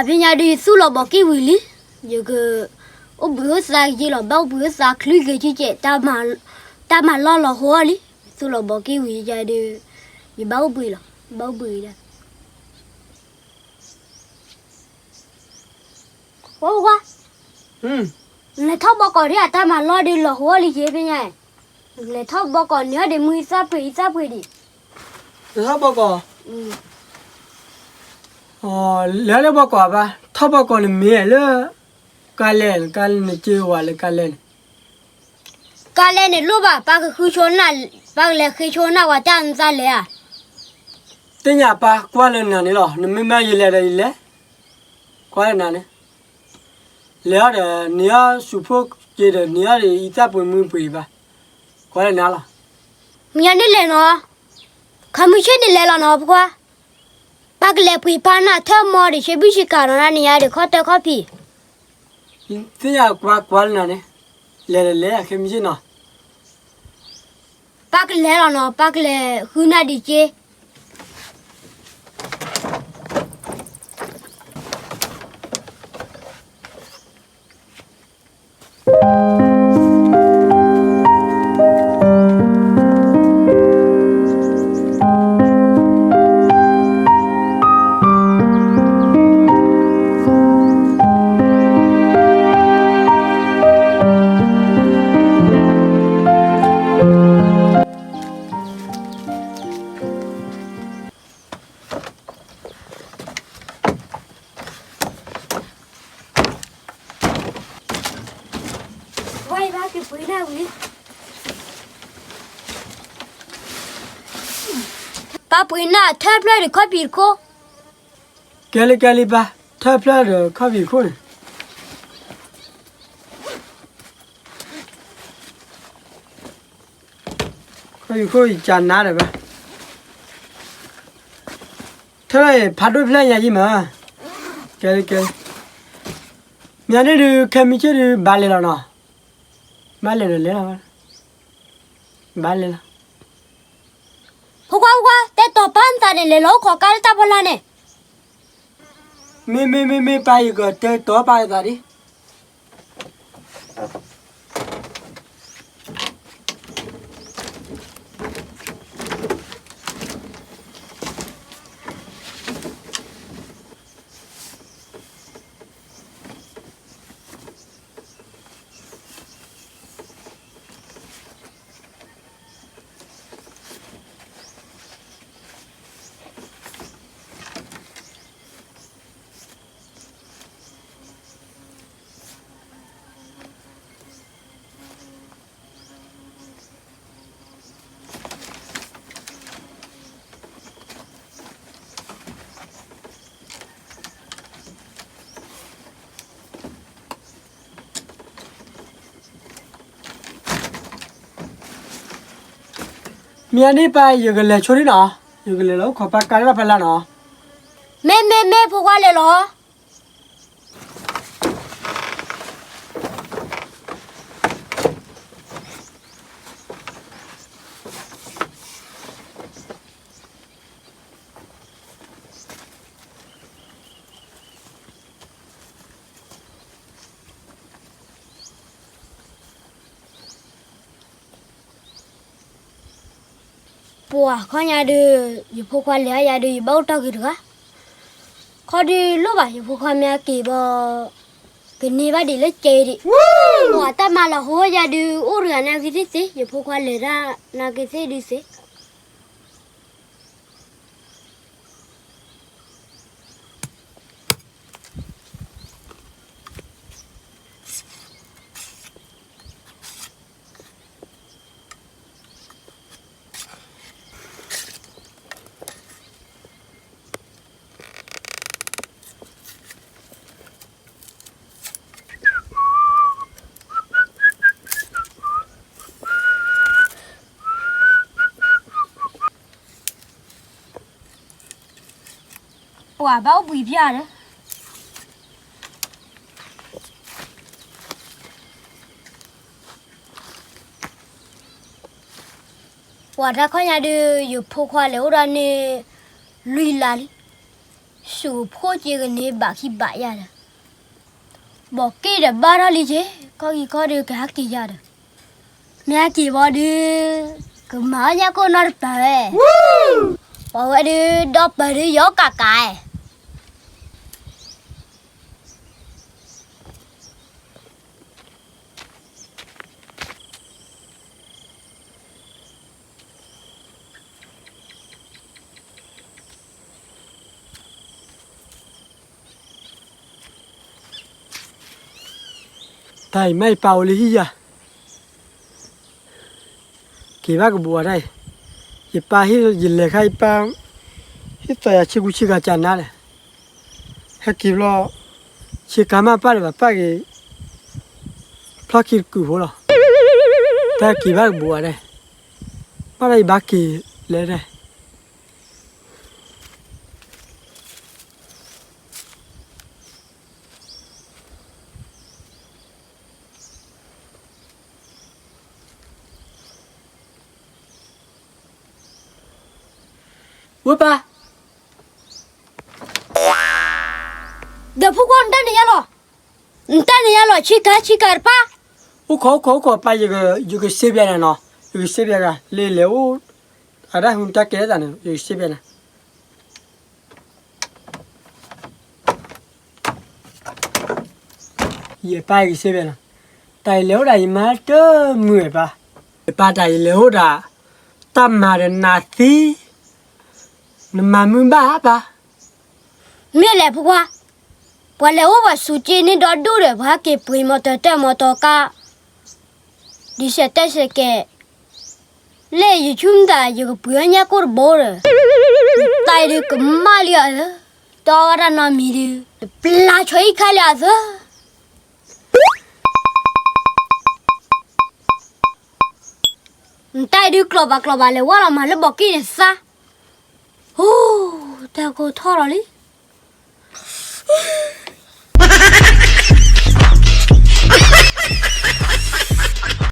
ဖဲညါဒုးယသူၣ်လီၤဘီးက့ၣ်ဝံၤလံ, ယကအိၣ်ဘှံးအိၣ်သါက့ၤလီၤ, ဘၣ်အိၣ်ဘှံးအိၣ်သါချုးက့ၤကကဲး, တၢ်မၤလီၢ်လီၤဟိအီၤလံ, ယသူၣ်လီၤဘီးက့ၣ်ဝံၤယဒုး, ယဘၣ်အိၣ်ဘှံးလီၤ, ဘၣ်အိၣ်ဘှံးဒၣ် ဝဲဝဲ, လဲၤထီၣ်ဘီကီးဒ် အတၢ်မၤလီၢ်ဒုးလီၤဟိအီၤလံက့ၤဖဲညါ, လဲၤထီၣ်ဘီကီးန့ၣ်အီၤဒံး မုၢ်သၣ်ပှ့ၤအံသၣ်ပှ့ၤဒံး, လဲၤထီၣ်ဘီကီး, လဲၤလၢဘီကီးဘၣ်, ထီၣ်ဘီကီးန့ၣ်မ့ၢ်လၢ ကါလဲၣ်, ကါလဲၣ်န့ၣ်က့ၤဝဲလၢကါလဲၣ်န့ၣ် ကါလဲၣ်န့ၣ်လိၣ်ဘၣ်, ပၢ်ကဃုဆိနၢ်, ပၢ်ကလဲၤဃ့ဆိနၢ်ဝဲ တၢ်နသးလဲၤဧါ. သ့ၣ်ညါပၢ်ကွၢ်လၢနၤန့ၣ်လီၤ, နမ့ၢ်မၢယလဲၤဒီးယလဲၤ, ကွၢ်လၢနၤန့ၣ်, လဲၤအီၤဒီး နံၤအီၤစူးဖိက့ၤဒီး နံၤအီၤဒီးအံသၣ်ပှ့ၤမုၢ်ပှ့ၤဘၣ်, ကွၢ်လၢနၤလီၤ. မ့ၢ်ယန့ၣ်လဲၤနီၤ, ခီမုၢ်ဆ့ၣ်န့ၣ်လဲၤလီၤနီၤ ဖိခွါ, ပၢ်ကလဲၤပှ့ၤပၢ်နၢ်ထၢၣ်မီဒီး ဆ့ဘုၣ်ဆ့ကၤနီၤ နၤန့ၣ်ယၤဒီးခီၣ်တၢၢ်ခီၣ်ဖံး သ့ၣ်ညါကွၢ်ကွၢ်လၢနၤန့ၣ်, လဲၤလဲၤလဲၤ ခဲမုၢ်ဆ့ၣ်နီၤ, ပၢ်ကလဲၤလီၤနီၤ, ပၢ်ကလဲၤဃုနၢ်ဒံးက့ ပၢ်ပှ့ၤနၢ်ထၢၣ်ဖျၢၣ်ဒီးခီၣ်ဖံးတခိၣ်, ကဲလံ ကဲလံ ပၢ်, ထၢၣ်ဖျၢၣ်ဒီးခီၣ်ဖံးတခိၣ်န့ၣ် ခီၣ်ဖံးခိၣ်ယကနါဒီးဘၣ်, ထၢၣ်ဖးဒိၣ်ဖျၢၣ်ညါယံမး, ကဲလံ ကဲလံ, မ့ၢ်န့ၣ်ဒုး ခဲမုၢ်ဆ့ၣ်ဒုး ဘၣ်လဲၤလီၤနီၤ, ဘၣ်လဲၤဒီးလဲၤလီၤ, ဘၣ်လဲၤလီၤ. ဖိခွါ ဖိခွါ, တဲတီၤပၢ်နသးန့ၣ် လဲၤလီၤအိၣ်ခိးကါလၢတၢ်ဖီလာ်န့ၣ်, မ့ၢ် မ့ၢ် မ့ၢ် မ့ၢ် ပၢ် ယကတဲတီၤပၢ်နသးဒံး. မ့ၢ်အန့ၣ်ပၢ် ယကလဲၤဆိဒံးနီၤ, ယကလဲၤလီၤအိၣ်ခိးပၢ်ကါလၢတၢ်ဖီလာ်နီၤ. မ့ၢ် မ့ၢ် မ့ၢ် ဖိခွါလဲၤလီၤ. ပှၤခီညါဒုး ယဖိခွါလဲၤအါယၤဒုး ယဘၣ်အိၣ်တီၢ်က့ၤတဂၤ, ခီဒုးလိၣ်ဘၣ် ယဖိခွါမ့ၢ်က့ၤဘၣ်, ကန့ၢ်ဘၣ်ဒံးလၢကဲဒံး, ပှၤတၢ်မၤလီၤဟိယၤဒုး အိၣ်တဂၤနာ်က့ၤသ့ၣ်သ့, ယဖိခွါလဲၤတၢ်နာ်က့ၤသ့ၣ်ဒုးသ့. ပှၤဘၣ်အိၣ်ဘှံးဖၠၣ်ဒီး ပှၤတၢ်ခီညါဒုး ယဖိခွါလဲၤအိၣ်ဒၣ်န့ၣ် လွံၢ်လါလံ. စူးဖိက့ၤကန့ၢ်ဘၣ်ခံဘၣ်ယၤဒီး, ဘီၣ်က့ၣ်ဒီးဘါထီၣ်လံက့ၤ, ခီက့ၤခီဒီးကဟဲက့ၤယၤဒီး, မ့ၢ်ဟဲက့ၤဘီဒုး, ကမၤအီၣ်ညၣ်ကိၢ်နီတပၤဝဲ, ပှၤဝဲဒုး ဒီပၢၢ်ဒုးယီၤကးကး, တၢ်အံၤမ့ၢ်ယပၢ်အိၣ်လၢဟံၣ်ယၤ, က့ၤဘၣ်ကဘူးအီၤတၢ်အံၤ, ယပၢ်ဟ့ၣ်ယလဲၤခါယပၢ်, ဟ့ၣ်သီယၤဆ့ကူဆ့ကၤကနါလဲၣ်, ဟဲက့ၤဘျီ, ဆ့ကၤမ့ၢ်ပၢ်လၢၤဘၣ်ပၢ်ဂ့ၤ, ဖျီၣ်ခံတကုာ်ဖိလီၤ, တၢ်က့ၤဘၣ်ကဘူးအီၤတၢ်, ဘၣ်ဒီးယဘၣ်က့ၤလဲၤတၢ် ဝဲပၢ်, ဒီးဖိခွါ နတၢ်န့ၣ်ယါလီၤ, နတၢ်န့ၣ်ယါလီၤ ဆ့ကၤဆ့ကၤတဖၣ်, အိၣ်ခိးအိၣ်ခိးအိၣ်ခိးပၢ်, ယကစ့ပျးနၤနီၤ, ယကစ့ပျးနၤ လၢလဲၤအိၣ်, အတၢ်ဟူတၢ်ကဲတၢ်န့ၣ် ယကစ့ပျးနၤ ယပၢ်ယကစ့ပျးနၤ, တၢ်ယလဲၤအိၣ်ဒၣ်ယမၤတမုာ်ဝဲပၢ်, ယပၢ်တၢ်ယလဲၤအိၣ်ဒၣ်, တၢ်မၤဒီးနၤသံ, နမၤမုာ်ဘၣ်ပၢ်, မ့ၢ်လဲၤဖိခွါ, ပှၤလဲၤအိၣ်ပှၤစူးက့န့ၣ်ဒီဒူၣ်ဒီး ပှၤဟဲက့ၤပှ့ၤမီတီၤတၢၢ်မီတီၤကါ ဒ်စဲးတဲစဲးကဲး, လၢယဆူၣ်မတၤ ယကပှ့ၤအီၣ်ညၣ်ကိၢ်တဘိဒီး, တၢ်အံၤဒုးကမၣ်လံအသၢ, တီဝဲဒၣ်နီတမံၤဒုး တပျၢ်ဆီအံၤခါလံအသၢ, နတၢ်အံၤဒုးကျီၢ်ဘၣ်ကျီၢ်ဘၣ်လဲၤဝဲလီၤမးလၢဘီၣ်က့ၣ်န့ၣ်သါ, အိ, တၢ်ကိၢ်ထီၣ်လီၤလံ.